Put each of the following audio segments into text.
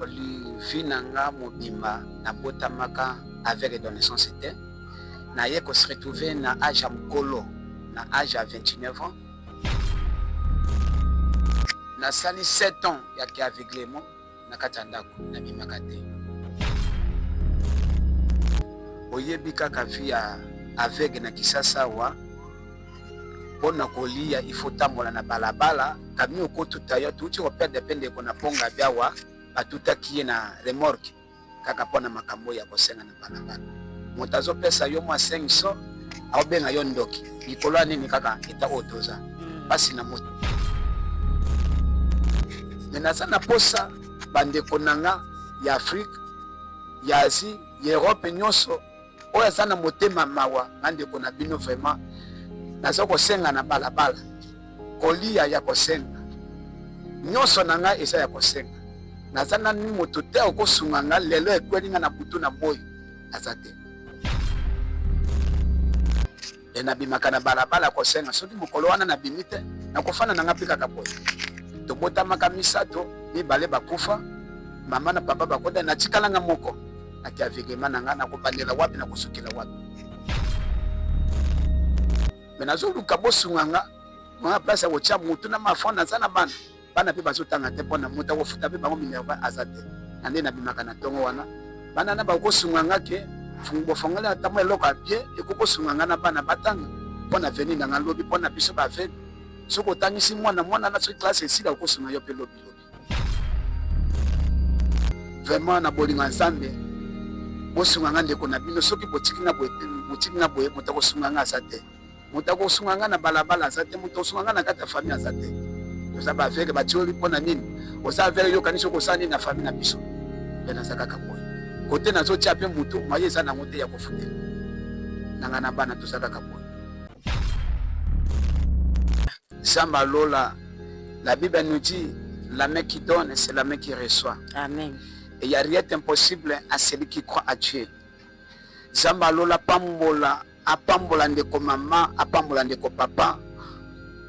Vie na nga mobimba nabotamaka aveugle de naissance te. Naye ko se retrouver na age ya mokolo, na age ya 29 ans. Nasali 7 ans ya ki aveuglement na kati ya ndako, nabimaka te. Oyebi kaka vie ya aveugle na Kisasa awa, mpo na kolia il faut tambola na balabala, camion okotuta yo. Touti koperdre mpe ndeko na Ponga awa, batutaki ye na remorque kaka mpo na makambo ya kosenga na balabala. Moto azopesa yo mwa 500, aobenga yo ndoki likolo ya nini? Kaka eta oyo toza mpasi na moto. Me naza na posa bandeko na nga ya Afrique, ya Asie, ya Europe nyonso oyo aza na motema mawa na ndeko na bino, vraiment naza kosenga na balabala, kolia ya kosenga, nyonso na ngai eza ya kosenga. Naza nani moto te okosunga nga. Lelo ekweli nga na butu na moi, aza te. E nabimaka na balabala kosenga. Soki mokolo wana nabimi te, nakofanda na nga mpe kaka boye. Tobotamaka misato, mibale bakufa, mama na papa bakota, natikala nga moko naki aveuglement na nga. Nakobandela wapi? Nakosukela wapi? Me nazoluka bosunga nga mwa place ya kotia motu na mafond. Naza na bana, bana mpe bazotanga te, mpona moto akofuta mpe bango minerval aza te. Na nde nabimaka na ntongo wana, bana na bakosunga nga ke bofongoli ata mwa eloko ya bien ekokosunga nga na bana batanga mpo na avenir na nga lobi. Mpo na biso baaveugle, soki otangisi mwana, mwana na soki classe esila, okosunga yo mpe lobi lobi. Vraiment, na bolingo ya Nzambe, bosunga nga ndeko na bino. Soki botiki nga boye, botiki nga boye, moto akosunga nga aza te. Moto akosunga nga na balabala aza te, moto akosunga nga na kati ya famille aza te. Toza baaveugle, batioli mpo na nini? Oza aveugle, yokanisi okosala nini na famille na biso? Mpe naza kaka boye kote nazotia mpe motu maye eza nango te ya kofutela na nga na bana. Toza kaka boye. Nzambe alola, la Bible nous dit: la main qui donne, c'est la main qui reçoit. Amen. Et il n'y a rien d'impossible à celui qui croit à Dieu. Nzambe alola pambola, apambola ndeko mama, apambola ndeko papa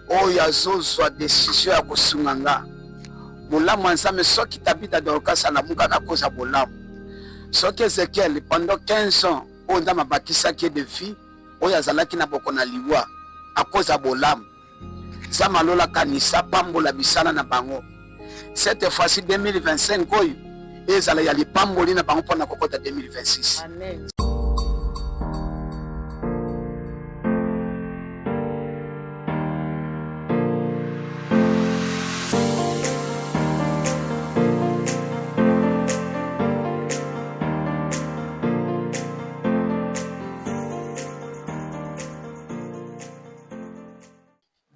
oyo azozwa décision ya kosunga nga. Bolamu ya Nzambe, soki Tabita Dorcas alamukaka koza bolamu, soki Ezekiel pendant 15 ans oyo Nzambe abakisaki ye de vie, oyo azalaki na boko na liwa akoza bolamu, Nzambe alola kanisa, pambola misala na bango. Cette fois-ci 2025 oyo ezala ya lipamboli na bango mpona kokota 2026. Amen.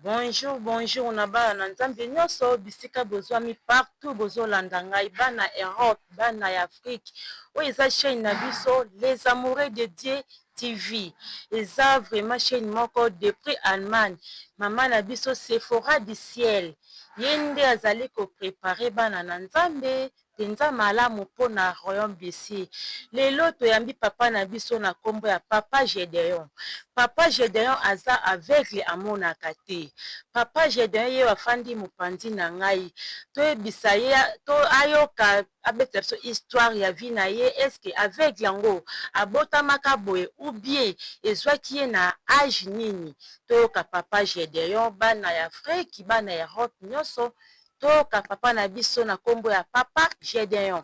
Bonjour, bonjour na bana na Nzambe nyonso bisika bozwami partout bozolanda ngai, bana Europe, bana ya Afrique. Oyo eza chaîne na biso Les Amoureux de Dieu TV. Eza vraiment chaîne moko depuis Allemagne. Mama na biso Sephora du ciel, ye nde azali koprépare bana na Nzambe mpenza malamu mpona royaume des cieux. Lelo toyambi papa na biso na nkombo ya Papa Gedeon. Papa Gedeon aza aveugle, amonaka te. Papa Gedeon ye afandi mopanzi na ngai. Toyebisa ye to ayoka, abetela biso histoire ya vie na ye. Est-ce aveugle yango abotamaka boye ou bien ezwaki ye na age nini? Toyoka Papa Gedeon, bana ya Afrique, bana ya Europe nyonso, toyoka papa na biso na nkombo ya Papa Gedeon.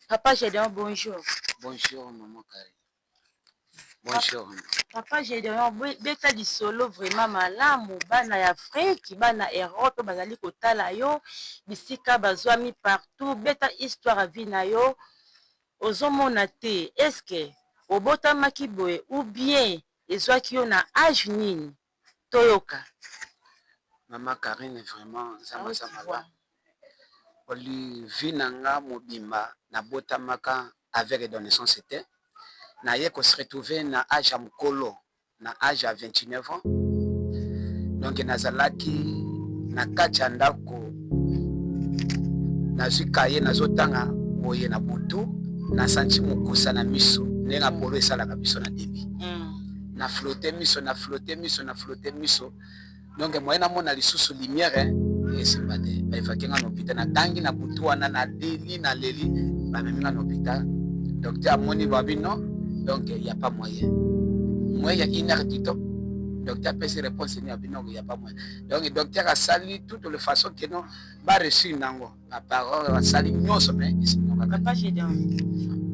Papa Gedeon, bonjour. Bonjour maman Karine. Bonjour. Papa Gedeon, beta lisolo vraiment malamu. Bana ya Afrique, bana Europe bazali kotala yo bisika bazwami partout. Beta histoire ya vie na yo. Ozomona te, est-ce obotamaki boye ou bien ezwaki yo na age nini? Toyoka. Mama Karine, vraiment Nzambe aza malamu. Oli vie na nga mobimba nabotamaka aveugle de naissance te. Naye ko se retrouver na age ya mokolo, na age ya 29 ans. Donc nazalaki na kati ya ndako, nazwi kaye, nazotanga boye na butu, nasanti mokusa na miso ndenge apolo esalaka biso na début. Na flotte miso, na flotte miso, na flotte miso, donc moyen namona lisusu lumière esimba te. Baévacuer nga na hôpital. Natangi na butu wana, naleli, naleli. Bamemi nga na hôpital. Docteur amoni, babi non, donc y a pas moyen. Moyen ya une heure du temps, docteur apesi réponse ni abi non, y a pas moyen. Donc docteur asali toutes les façons que non, baréussir nango, baparole basali nyonso, mais esimino kaka. Papa Gédéon,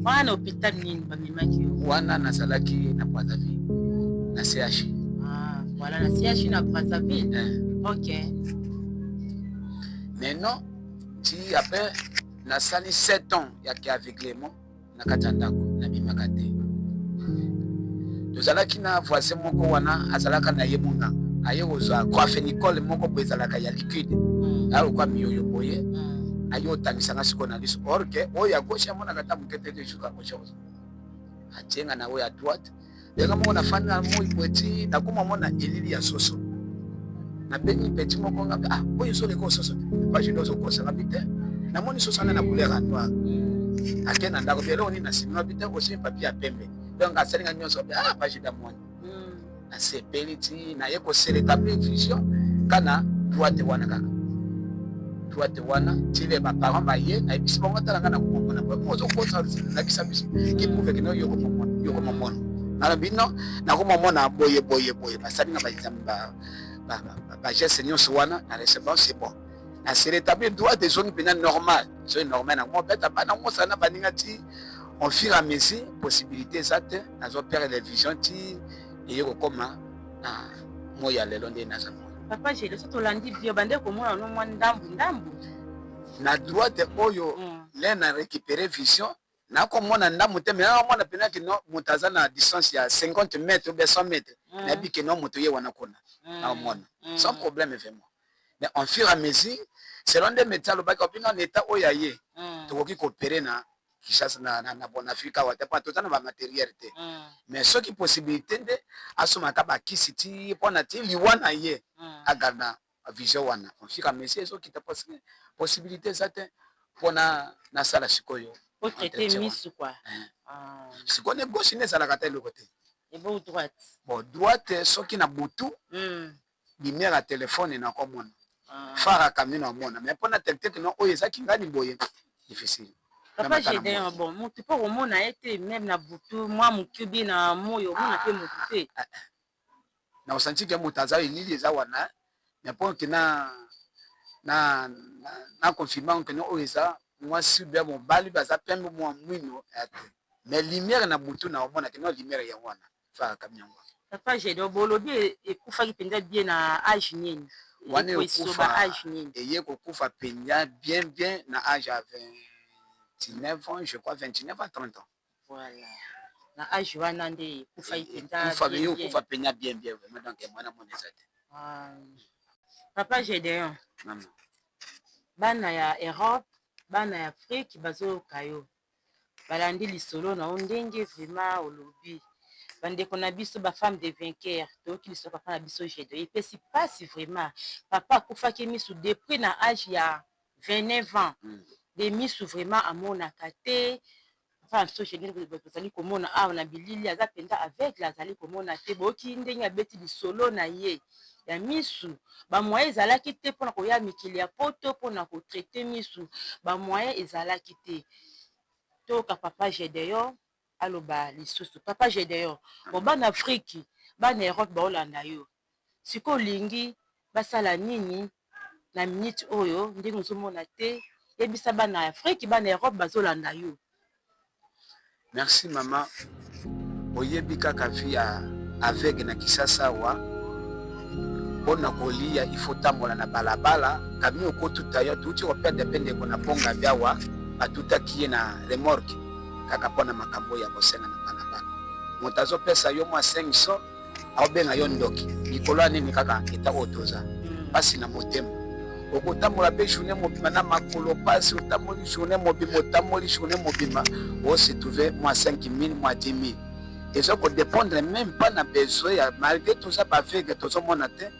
wana na hôpital nini bamemaki yo? Wana nazalaki na Brazzaville, na CH. Ah, voilà, na CH na Brazzaville. Eh. Ok. Maintenant ti après nasali 7 ans yaki aveuglement na kati ya ndako, nabimaka te. Tozalaki na voisin moko wana, azalaka na ye monganga, aye kozwa chlorphénicol moko boye, ezalaka ya liquide, ayokwa miyoyo boye. Aye otangisanga sikoyo na liso, or que oyo ya gauche amonaka ata moke te. Jusqu'à aujourd'hui, atienga na oyo ya droite. Ndenge moko nafandi na moi boye, ti nakoma mona elili ya soso. Nabengi petit moko nga: "Ah, oyo ezoleka soso te." Pagine ozokosa nga bi te, namoni soso wana na couleur ya noir. Ake na ndako bi eloko nini na nsima bi te, osimi papier ya pembe. Donc asalinga nyonso bi: "Ah, pagine amoni." Nasepeli ti naye kose rétablir vision kana droite wana, kaka droite wana. Tile baparent baye, nayebisi bango: "Tala, nga na komomona ozokosa, lakisa biso qui prouve que no yokomomona." Nalobi non, nakomomona boye boye boye. Basali nga bageste nyonso wana na recevoir, c'est bon, na se rétablir, droite ezongi mpenza normal, ezongi normal. Nango beta bana mosala na baninga ti au fur et à mesure possibilité eza te, nazoperdre vision ti eye kokóma na moi ya lelo nde naza mona. Papa Gédéon, so tolandi bio, bande komona no mwa ndambu ndambu. Na droite oyo, le na récupérer vision, nakomona ndambu te, mais nakomona mpenza que no, moto aza na distance ya 50 mètres ou bien 100 mètres, nayebi que no, moto ye wana kuna, naomona sans problème vraiment. Mais en fur et à mesure, selon nde médecin alobaki, obino na état oyo aye, tokoki koopérer na Kinshasa, na Bon Afrique awa te, mpo toza na bamatériel te. Mais soki possibilité nde asomaka bakisi ti mpona ti liwa na ye, agarder vision wana. En fur et à mesure ezokita, possibilité eza te mpona nasala sikoyo otraiter misu quoi. Sikoyo ne gauche nde ezalaka ta eloko te. Ebo droite? Bon, droite, soki na butu, lumière ya telefone nakomona, phare ya camion naomona, mais mpona teketeke no oyo ezaki ngani boye, difficile. Papa Gédéon, bon, motu mpo komona ye te, même na butu mwa moke bi na moi, omona mpe motu te? Na osanti que moto aza, elili eza wana, mais mpo ke na confirme que oyo eza mwasi bia mobali, baza pembe mwa mwino ya te, mais lumière na butu na omona que no, lumière yango wana, phare ya camion yango. Papa Gédéon, bolobi ekufaki mpenza bien na age nini? Wana ekufa age nini? Eye kokufa mpenza bien bien na age ya 29 ans, je crois, 29 à 30 ans. Voilà, na age wana nde ekufaki mpenza. Eye okufa mpenza bien bien vraiment, donc mwana mona eza te. Papa Gédéon, mama. Bana ya Europe, bana ya Afrique bazoyoka yo, balandi lisolo na yo ndenge vraiment olobi. Bandeko na biso, bafemme de vainqueur, toyoki lisolo papa na biso Gédéon, epesi mpasi vraiment. Papa akufaki misu depuis na age ya 29 ans de misu vraiment amonaka te. Papa na biso Gédéon, tozali komona awa na bilili, aza mpenza aveugle, azali komona te. Boyoki ndenge abeti lisolo na ye ya misu. Bamoyen ezalaki te mpona koya mikili ya poto mpona kotraiter misu, bamoyen ezalaki te. Toyoka papa Gédéon aloba lisusu. Papa Gédéon, bon, bana Afrique, bana Europe baolanda yo sikoyo, olingi basala nini na minute oyo ndenge ozomona te? Yebisa bana ya Afrique, bana Europe bazolanda yo. Merci mama. Oyebi kaka vie ya aveugle na Kinshasa awa, mpona kolia il faut tambola na balabala, camion okotuta yo. Touti koperdre mpe ndeko na mponga bi awa, batutaki ye na remorque kaka mpona makambo ya kosenga na balabala. Moto azopesa yo mwa 500, aobenga yo ndoki. Likolo ya nini? Kaka eta oyo toza, mpasi na motema. Okotambola mpe journée mobimba na makolo mpasi, otamboli journée mobimba, otamboli journée mobimba, ose trouve mwa 5000, mwa 10 000. Eza kodépendre même pas na besoin ya, malgré toza baaveugle, tozomona te.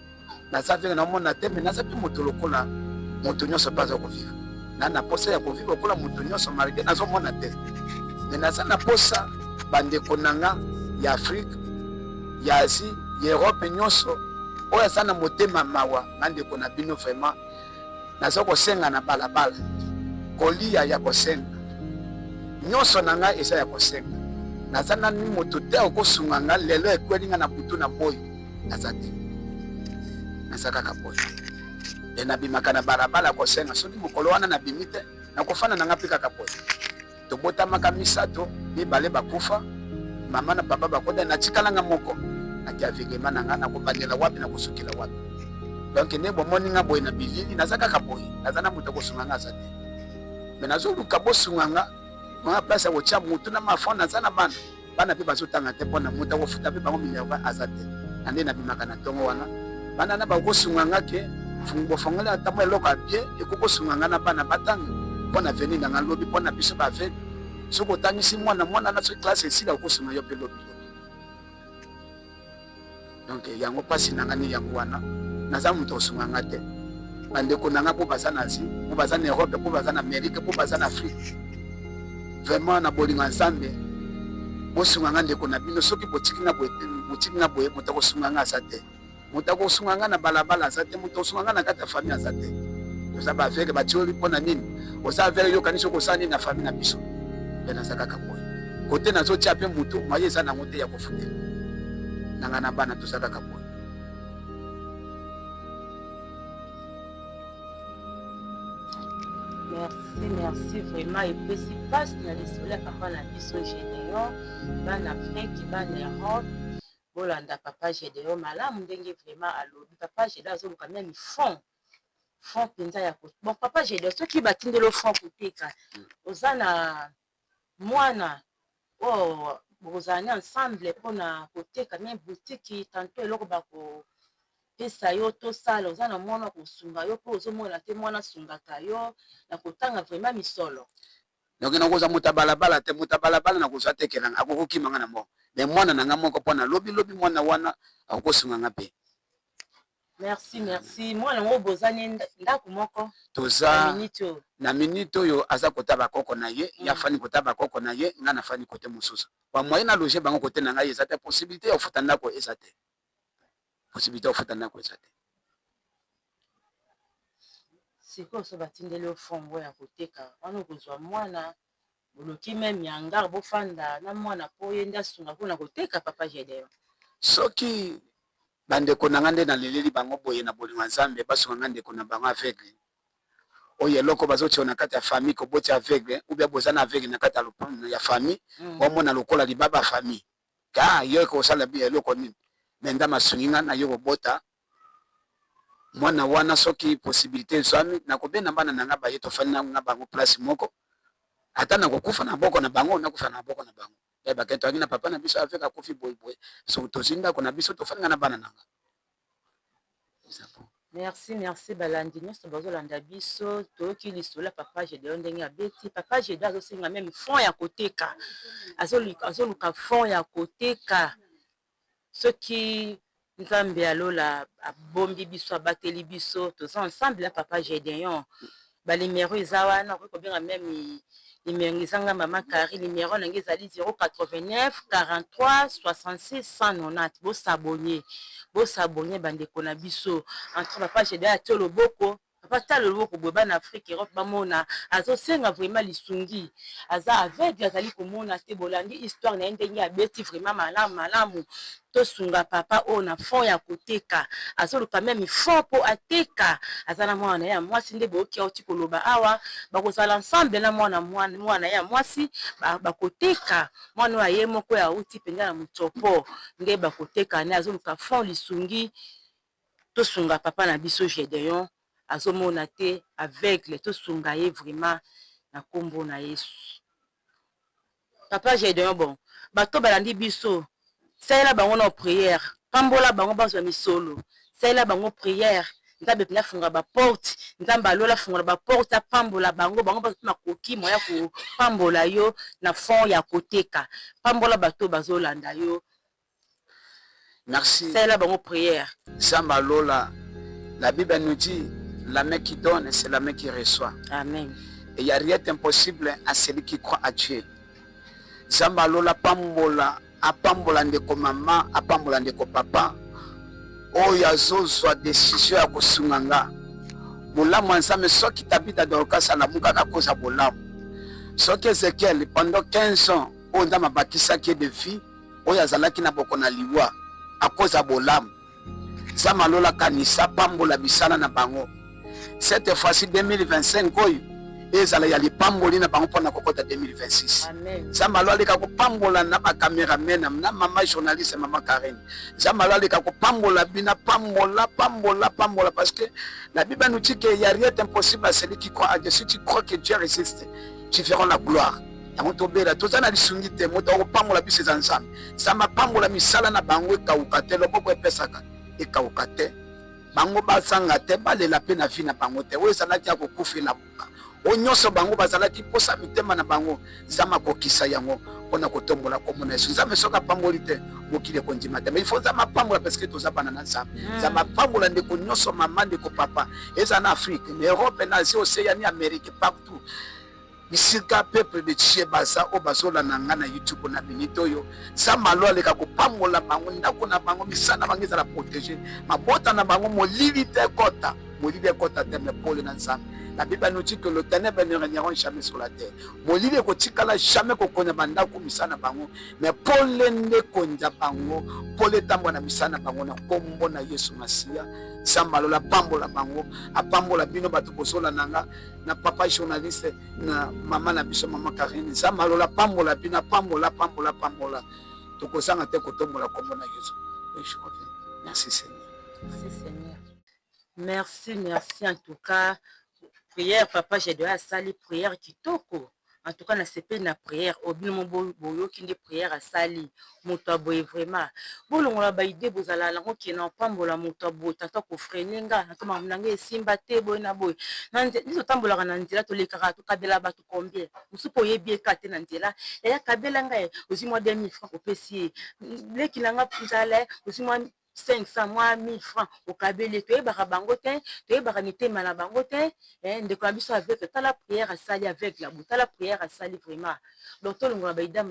Naza aveugle, naomona te, mais naza mpe moto lokola moto nyonso mpe aza kovivre na posa ya kovivre lokola moto nyonso. Malgré nazomona te, mais naza na posa bandeko na nga ya Afrique, ya Asie, ya Europe nyonso oyo aza na motema mawa, bandeko na bino vraiment. Naza kosenga na balabala, kolia ya kosenga, nyonso na ngai eza ya kosenga. Naza nani moto te okosunga nga lelo ekweli nga na butu na moi naza te, naza kaka boye. E nabimaka na balabala kosenga, soki mokolo wana nabimi te nakofanda na nga mpe kaka boye. Tobotamaka misato, mibale bakufa, mama na papa bakoda, natikala nga moko na kiaveuglement na nga, nakobandela wapi, nakosukela wapi? Donc nde bomoni nga boye na bilili, naza kaka boye, naza na moto akosunga nga aza te, me nazoluka bosunga nga mwa place ya kotia motu na mafon. Naza na bana, bana mpe bazotanga te, mpona moto akofuta mpe bango minerva aza te. Na nde nabimaka na ntongo wana, bana na bakosunga nga ke bofongoli ata mwa eloko ya bien ekoki kosunga nga na bana batanga mpo na avenir na nga lobi, mpo na biso baaveugle. Soki otangisi mwana, mwana na soki classe esila, okosunga yo mpe lobi lobi. Donc yango mpasi na nga nde yango wana, naza moto osunga nga te. Bandeko na nga mpo baza na Asie, mpo baza na Europe, mpo baza na Amerique, mpo baza na Afrique, vraiment na bolingo ya Nzambe bosunga nga ndeko na bino. Soki botiki nga boye, botiki nga boye, moto akosunga nga aza te, moto akosunga nga na balabala aza te, moto akosunga nga na kati ya famille aza te. Toza baaveugle, batioli mpo na nini? Oza aveugle, yokanisi okosala nini na famille na biso? Mpe naza kaka boye, kote nazotia mpe motu maye eza nango te ya kofutela na nga na bana, toza kaka boye. Merci, merci vraiment, epesi mpasi na lisolo ya papa na biso Gédéon. Bana Afrique, bana Europe, bolanda papa Gédéon malamu ndenge vraiment alobi. Papa Gédéon azoluka même fond mpenza ya bon. Papa Gédéon, soki batindeli fond koteka, oza na mwana oyo bokozala ni ensemble mpona koteka même boutique tantôt, eloko bakopesa yo tosala, oza na mwana kosunga yo mpo ozomona te, mwana asungaka yo na kotanga vraiment misolo? Donc nakozwa moto ya balabala te, moto ya balabala nakozwa atekelanga, akokokima nga na mbongo, mais mwana na nga moko, mpona lobi lobi mwana wana akokosunga nga mpe. Merci, merci. Mwana yango boza ni ndako moko? Toza na minute oyo aza kota bakoko na ye, ye afandi kota bakoko na ye, nga nafandi kote mosusu. Bamoyen na loger bango kote na ngai eza te, possibilité ya kofuta ndako eza te, possibilité ya kofuta ndako eza te. Sikoyo so batindeli yo fongo ya koteka wana, okozwa mwana, boluki même hangar, bofanda na mwana mpo ye nde asunga mpona koteka, papa Gédéon? Soki bandeko na nga nde naleleli bango boye na bolingo ya Nzambe basunga nga ndeko na bango aveugle oyo, eloko bazotia na kati ya famille, kobotia aveugle ou bien boza na aveugle na kati ya famille, omona lokola libaba famille ka yo ekosala eloko nini? Me Nzambe asungi nga na yo kobota mwana wana. Soki possibilité ezwami, nakobenda bana na nga, baye tofandi na bango place moko. Ata nakokufa na maboko na bango, nakufa na maboko na bango. Bayebaka toyaki na papa na biso aveugle, akufi boyeboye, soki tozwi ndako na biso, tofandi nga na bana na nga. Merci, merci. Balandi nyonso bazolanda biso, toyoki lisolo ya papa Gédéon ndenge abeti. Papa Gédéon azosenga même fond ya koteka, azoluka fond ya koteka. Soki Nzambe alola abombi biso, abateli biso, toza ensemble ya papa Gédéon. Banuméro eza wana, okoki kobenga même numéro ezanga mama Kari, numéro na ngai ezali 089 43 66 190. Bos'abonner, bos'abonner bandeko na biso. Entre papa Gédéon atie loboko, papa tala loboko boye, bana Afrique, Europe bamona azosenga vraiment lisungi. Aza aveugle, azali komona te. Bolandi histoire na ye ndenge abeti vraiment malamu malamu. Tosunga papa oyo na fond ya koteka, azoluka même fond mpo ateka. Aza na mwana na ye ya mwasi nde boyoki auti koloba awa, bakozala ensemble na mwana mwana ye ya mwasi, bakoteka. Mwana oyo aye moko ya auti mpenza na motsopo nde bakoteka nde azoluka fond, lisungi. Tosunga papa na biso Gédéon, azomona te, aveugle. Tosunga ye vraiment na nkombo na Yesu. Papa Gédéon, bon, bato balandi biso, salela bango na prière, pambola bango bazwa misolo, salela bango prière. Nzambe mpenza afungola baporte, Nzambe alola afungola baporte, apambola bango, bango bazwa makoki moya kopambola yo na fond ya koteka. Pambola bato bazolanda yo. Merci. Salela bango prière. Nzambe alola, la Bible nous dit: la main qui donne, c'est la main qui reçoit. Amen. Et il n'y a rien d'impossible à celui qui croit à Dieu. Nzambe alola pambola, apambola ndeko mama, apambola ndeko papa oyo azozwa décision ya kosunga nga. Bolamu ya Nzambe, soki Tabitha Dorcas alamukaka koza bolamu, soki Ezekiel pendant 15 ans oyo Nzambe abakisaki ye de vie, oyo azalaki na boko na liwa akoza bolamu. Nzambe alola kanisa pambola misala na bango cette fois-ci 2025 oyo ezala ya lipamboli na bango mpona kokota 2026. Nzambe alo aleka kopambola na bacameraman na mama journaliste, mama Karine. Nzambe alo aleka kopambola bina, pambola, pambola, pambola, parce que la Bible nous dit que y a rien d'impossible à celui qui croit à Dieu. Si tu crois que Dieu résiste, tu verras la gloire. Yango tobela, toza na lisungi te, moto akopambola biso eza Nzambe. Nzambe apambola misala na bango, ekauka te, loboko epesaka ekauka te, bango bazanga te, balela mpe na vie na bango te. Oyo ezalaki ya kokufela buka, oyo nyonso bango bazalaki mposa mitema na bango, Nzambe akokisa yango mpona kotombola kombo na Yesu. Nzambe soki apamboli te, mokili ekondima te, mais il faut Nzambe apambola, parce que toza bana na Nzambe. Nzambe apambola ndeko nyonso, mama, ndeko, papa, eza na Afrique, na Europe, na Asie, Océanie, Amérique, partout bisika peuple de Dieu baza, oyo bazolanda nga na YouTube na minute oyo. Nzambe alo aleka kopambola bango, ndako na bango, misala na bango ezala protégé, mabota na bango, molili te ekɔta, molili ekɔta te, mais pole na Nzambe. La Bible nous dit que le ténèbre ne régneront jamais sur la terre. Molili ekotikala jamais kokonya bandako, misala na bango, mais pole nde konza bango, pole etambola na misala na bango na nkombo na Yesu Masiya. Nzambe alola apambola bango, apambola bino bato bozolanda nga, na papa journaliste, na mama na biso, mama Karine. Nzambe alola apambola bino, apambola, apambola, apambola. Tokozanga te kotombola nkombo na Yesu. Je reviens. Merci Seigneur. Merci Seigneur. Merci, merci en tout cas. Prière papa Gédéon asali, prière kitoko. En tout cas nasepeli na prière oyo bino mo boyoki nde prière asali. Moto aboye, vraiment bolongola baide bozala nango ke na opambola moto aboye, tata kofreiner nga nato makambo na ngai esimba te, boye na boye. Biso totambolaka na nzela, tolekaka, tokabela bato combien mosusu mpo oyebi eka te na nzela. Yaya, kabela ngai, ozwi mwa 2000 francs, opesi ye. Leki na nga nzala, ozwi mwa 500, mwa 1000 francs, okabeli. Toyebaka bango te, toyebaka mitema na bango te. Ndeko na biso aveugle, tala prière asali, aveugle abo, tala prière asali vraiment. Donc tolongola baida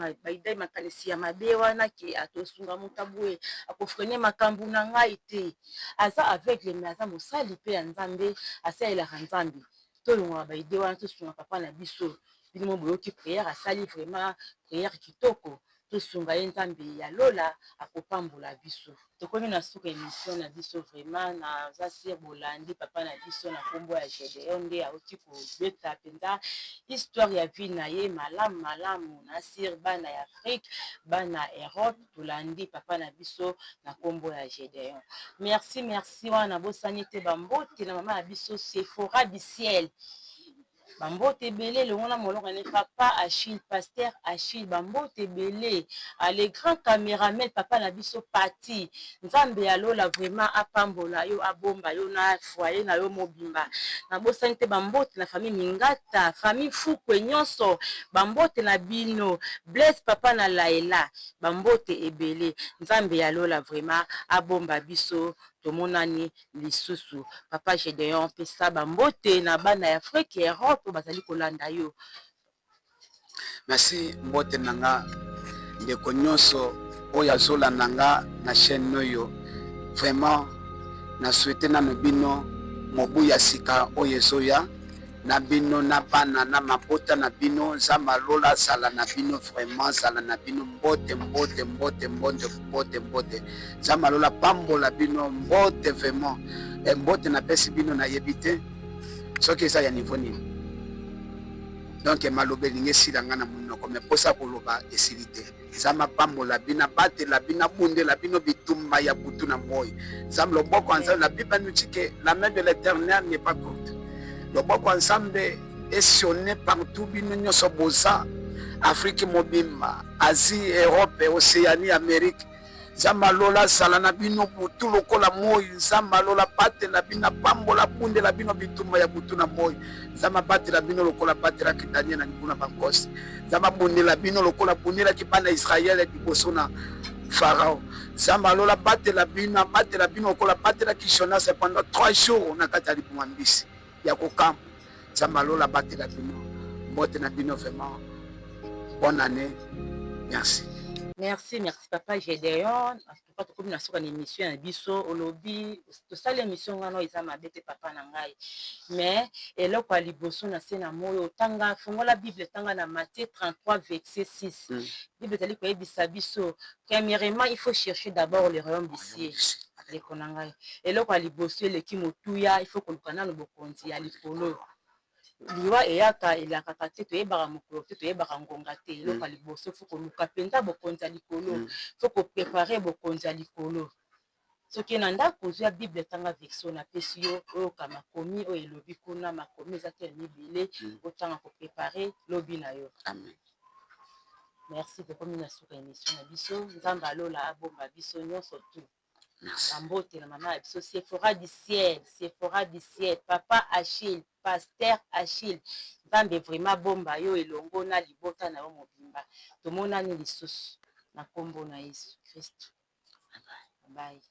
makanisi ya mabe wana ke atosunga moto aboye, akofreiner makambo na ngai te. Aza aveugle, mais aza mosali mpe ya Nzambe, asalelaka Nzambe. Tolongola baide wana, tosunga papa na biso. Bino mo boyoki prière asali, vraiment prière kitoko. Tosunga ye, Nzambe ya lola akopambola biso. Tokomi na suka émission na biso. Vraiment naza sûr bolandi papa na biso na nkombo ya Gédéon, nde auti kobeta mpenza histoire ya vie na ye malamu malamu. Na sûr bana ya Afrique, bana Europe, tolandi papa na biso na nkombo ya Gédéon. Merci, merci. Wana bosani te bambote na mama na biso Sephora du ciel, bambote ebele elongo na molongo ne papa Achille, pasteur Achille, bambote ebele. Le grand caméraman, papa na biso Pati, Nzambe ya lola vraiment apambola yo, abomba yo na foyer na yo mobimba. Nabosani te bambote na famille Mingata, famille Fukwe nyonso, bambote na bino. Blaise, papa na Laela, bambote ebele. Nzambe ya lola vraiment abomba biso. Tomonani lisusu. Papa Gédéon, pesa bambote na bana ya Afrique, ya Europe bazali kolanda yo. Merci. Mbote na nga ndeko nyonso oyo azolanda nga na chaîne oyo. Vraiment na souhaite nano bino mobu ya sika oyo ezoya na bino, na bana, na mabota na bino. Nzambe alola azala na bino, vraiment azala na bino. Mbote, mbote, mbote, mbote, mbote, mbote. Nzambe alola pambola bino. Mbote vraiment, mbote napesi bino, nayebi te soki eza ya niveau nini. Donc maloba elingi esila nga na monoko, mais mposa koloba esili te. Nzambe apambola bino, abatela bino, abundela bino bitumba ya butu na moi. Nzambe, loboko ya Nzambe, la Bible nous dit que la main de l'Éternel n'est pas courte. Loboko ya Nzambe esillonne partout bino nyonso boza, Afrique mobimba, Asie, Europe, Océanie, Amérique. Nzambe alola azala na bino butu lokola moi. Nzambe alola abatela bino, apambola, abundela bino bitumba ya butu na moi. Nzambe abatela bino lokola abatelaki Daniel na libuna bankosi. Nzambe abundela bino lokola abundelaki bana Israele liboso na Farao. Nzambe alola abatela bino, abatela bino lokola abatelaki Jonas pendant 3 jours na kati ya libuma mbisi ya kokamba. Nzambe alola abatela bino. Mbote na bino vraiment, bonne année, merci. Merci, merci papa Gédéon. En tout cas, tokomi na suka na émission na biso. Olobi tosali émission ngano, eza mabe te, papa na ngai. Mais eloko ya liboso na se na moi, otanga, fongola Bible, tanga na Matthieu 33 verset 6. Bible ezali koyebisa biso: premièrement, il faut chercher d'abord le royaume du ciel. Ndeko na ngai, eloko ya liboso eleki motuya, il faut koluka nano bokonzi ya likolo. Liwa eyaka, elakaka te, toyebaka mokolo te, toyebaka ngonga te. Eloko ya liboso, faut koluka mpenza bokonzi ya likolo, faut kopréparer bokonzi ya likolo. Soki na ndako, ozwa Bible, etanga verset napesi yo, oyoka makomi oyo elobi kuna. Makomi eza te mibele, otanga kopréparer lobi na yo. Amen. Merci, tokomi na suka émission na biso. Nzambe alola abomba biso nyonso tu. Bambote na mama ya biso Sephora du ciel, Sephora du ciel, papa Achille, pasteur Achille. Nzambe vraiment bomba yo elongo na libota na yo mobimba. Tomonani lisusu na nkombo na Yesu Kristo. Bye.